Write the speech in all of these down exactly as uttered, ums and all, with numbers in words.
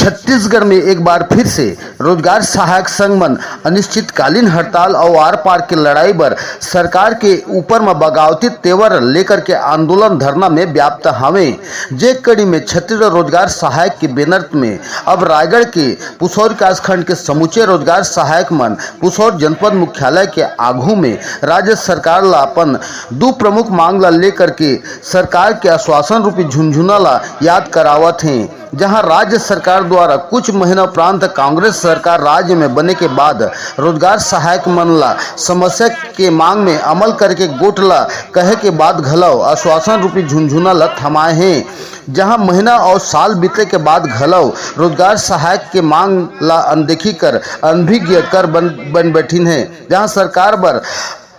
छत्तीसगढ़ में एक बार फिर से रोजगार सहायक संघ मन अनिश्चितकालीन हड़ताल अउ आर पार के लड़ाई बर सरकार के ऊपर म बगावती तेवर लेकर के आंदोलन धरना में व्याप्त हवे। जे कड़ी में छत्तीसगढ़ रोजगार सहायक के बैनर में अब रायगढ़ के पुसौर विकास खंड के समूचे रोजगार सहायक मन पुसौर जनपद मुख्यालय के आघू में राज्य सरकार ला अपन दू प्रमुख मांग ला लेकर के सरकार के आश्वासन रूपी झुनझुना ला याद करावत हें, जहां राज्य सरकार द्वारा कुछ महीना उपरांत कांग्रेस सरकार राज्य में बने के बाद रोजगार सहायक मन ला समस्या के मांग में अमल करके गोठ ला कहे के बाद घलव आश्वासन रूपी झुनझुना ला थमाए हें, जहां महीना और साल बीते के बाद घलव रोजगार सहायक के मांग ला अनदेखी कर अनभिज्ञ कर बन, बन बैठिन हें, जहां सरकार बर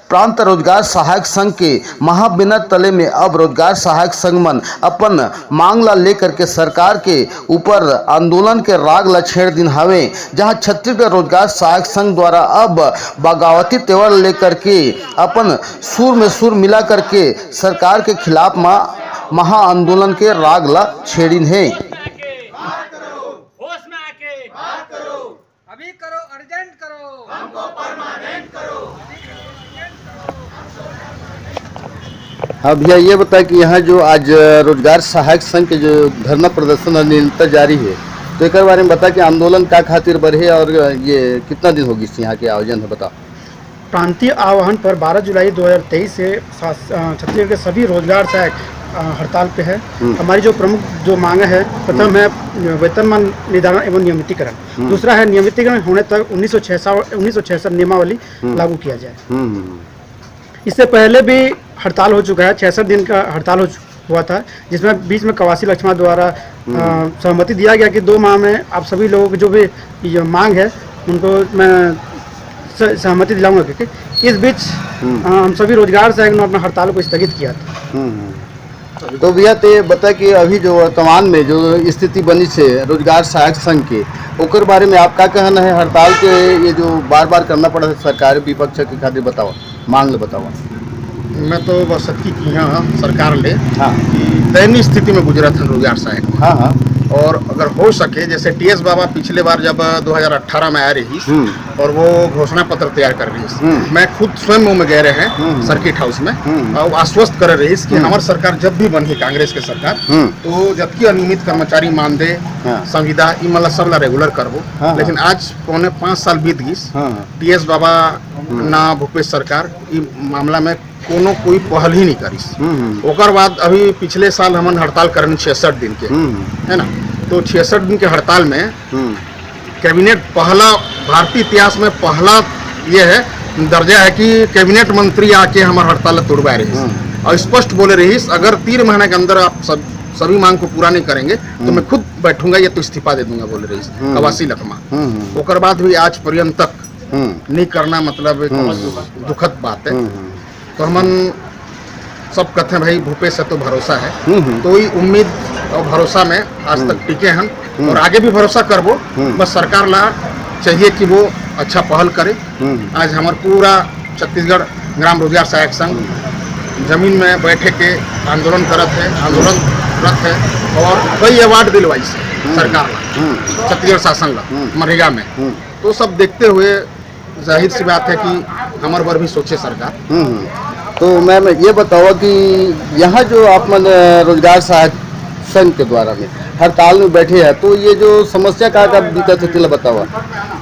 प्रांत रोजगार सहायक संघ के महाबैनर तले में अब रोजगार सहायक संघ मन अपन मांग ला लेकर के सरकार के ऊपर आंदोलन के राग ला छेड़ दिन हावे, जहां छत्तीसगढ़ रोजगार सहायक संघ द्वारा अब बगावती तेवर लेकर के अपन सुर में सुर मिला करके सरकार के खिलाफ मा-, महा आंदोलन के राग ला छेड़िन हे। होश में आके अभी करो, अर्जेंट करो। हाँ भैया, ये बताएं कि यहाँ जो आज रोजगार सहायक संघ के जो धरना प्रदर्शन और निरंतर जारी है, तो एक बारे में बता कि आंदोलन का खातिर बढ़े और ये कितना दिन होगी यहाँ के आयोजन है, बताओ। प्रांतीय आह्वान पर बारह जुलाई दो हज़ार तेईस से सा-, अ, छत्तीसगढ़ के सभी रोजगार सहायक, अ, हड़ताल पे है। हम्म। हमारी जो प्रमुख जो मांग है, प्रथम हम्म। है वेतनमान निर्धारण एवं नियमितीकरण। हम्म। दूसरा है नियमितीकरण होने तक उन्नीस सौ छियासठ, उन्नीस सौ छियासठ नियमावली हम्म। लागू किया जाए। हम्म, हम्म, हम्म। इससे पहले भी हड़ताल हो चुका है, छियासठ दिन का हड़ताल हो चु-, हुआ था, जिसमें बीच में कवासी लक्ष्मा द्वारा, हम्म। अ, सहमति दिया गया कि दो माह में आप सभी लोगों की जो भी ये मांग है, उनको मैं स-, सहमति दिलाऊंगा, क्योंकि इस बीच, हम्म। अ, हम सभी रोजगार सहायक ने अपना हड़ताल को स्थगित किया था। हम्म, हम्म। तो भैया, ते बता कि अभी जो वर्तमान में जो स्थिति बनी से रोजगार सहायक संघ के, ओकर बारे में आप का कहना है? हड़ताल के ये जो बार-बार करना पड़ा है सरकार विपक्ष के खातिर, बताओ, मांग ले बताओ। मैं तो बस अतकी किहा सरकार ले हाँ। कि दयनीय स्थिति में गुजरत हे रोजगार सहायक। हाँ, हाँ। और अगर हो सके, जैसे टीएस बाबा पिछले बार जब दो हज़ार अठारह में आए रहिस हम्म। और वो घोषणा पत्र तैयार करे रहिस, हम्म। मैं खुद स्वयं ओमे गए रहे हम्म। सर्किट हाउस में हम्म। और आश्वस्त करे रहिस कि हम्म। हमार सरकार जब भी बनही कांग्रेस के सरकार, हम्म। तो जतकी अनियमित कर्मचारी मानदेय, हाँ। संविदा, ई मन ला सब ला रेगुलर करबो। हाँ, हाँ। लेकिन आज पौने पाँच साल बीत गिस। हाँ, हाँ। टीएस बाबा हम्म। ना भूपेश सरकार ई मामला में कोनो कोई पहल ही नहीं करिस। हम्म, हम्म। ओकर बाद अभी पिछले साल हमन हड़ताल करन छियासठ दिन के, हम्म, हम्म। है ना? तो छियासठ दिन के हड़ताल में हम्म। कैबिनेट पहला, भारतीय इतिहास में पहला ये है, दर्जा है कि कैबिनेट मंत्री आके हमार हड़ताल ला तुड़वाए रहिस। हम्म। और स्पष्ट बोले रहिस, "अगर तीन महीने के अंदर आप सब, सभी मांग को पूरा नहीं करेंगे, तो हम्म। मैं खुद बैठूंगा या तो इस्तीफा दे दूंगा," बोले रहिस। हम्म। कवासी लखमा। हम्म, हम्म। ओकर बाद भी आज पर्यंत तक हम्म। नहीं करना, मतलब, एक हम्म। बहुत दुखद बात है। हम्म, हम्म। तो हमन सब कहते हैं, "भाई, भूपेश से तो भरोसा है।" हम्म, हम्म। तो वही उम्मीद और भरोसा में आज हम्म। तक टिके हैं हम्म। और आगे भी भरोसा करबो। हम्म। बस सरकार ला चाहिए कि वो अच्छा पहल करे। हम्म। आज हमार पूरा छत्तीसगढ़ ग्राम रोजगार सहायक संघ हम्म। जमीन में बैठे के आंदोलन करत है, आंदोलन करत है और कई अवार्ड दिलवाइस हम्म। सरकार ला, हम्म। छत्तीसगढ़ शासन ला, हम्म। मनरेगा में। हम्म। तो सब देखते हुए जाहिर सी बात है कि हमर बर भी सोचे सरकार। हम्म, हम्म। तो मैम, ये बताओ कि यहाँ जो आप मन, अ, रोजगार सहायक संघ के द्वारा में हड़ताल में बैठे हैं, तो ये जो समस्या का, का बीतत है, तेला बताओ।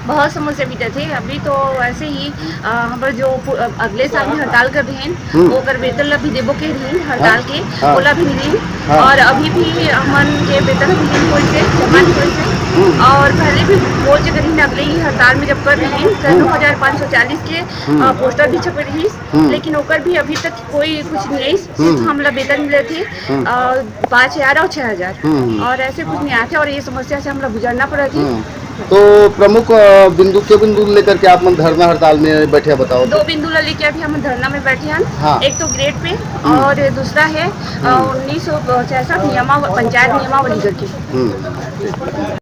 बहुत समस्या बीतत है। अभी तो ऐसे ही, अ, हमर जो पु-, अ, अगले साल में हड़ताल कर रहे हैं, हम्म। ओकर वेतन ला भी देबो के रहीन हड़ताल हाँ, के, हाँ। ओला भी नहीं। हाँ। और अभी भी हमन के वेतन भी नहीं होइस हे, जमा नहीं होइस हे। हम्म। और पहले भी बोल चुके रहीन, अगले ही हड़ताल में जब कर रहीन, तो हम्म। नौ हज़ार पाँच सौ चालीस के, हम्म। अ, पोस्टर भी छपे रहीस, हम्म। लेकिन ओकर भी अभी तक कोई कुछ नहीं आइस। सिर्फ हम्म। हमला वेतन मिलत हे, हम्म। अ, पाँच हज़ार और छः हज़ार, हम्म। और ऐसे कुछ नहीं आते, और ये समस्या से हमला गुजरना पड़त हे। हम्म। तो प्रमुख, अ, बिंदु के बिंदु लेकर के आप मन धरना हड़ताल में बैठे हैं, बताओ तो। दो बिंदु ला लेके अभी हम धरना में बैठे हैं। हाँ। एक तो ग्रेड पे हम्म। और दूसरा है, अ, हम्म। उन्नीस सौ छियासठ नियमा-, पंचायत नियमावली करके। हम्म।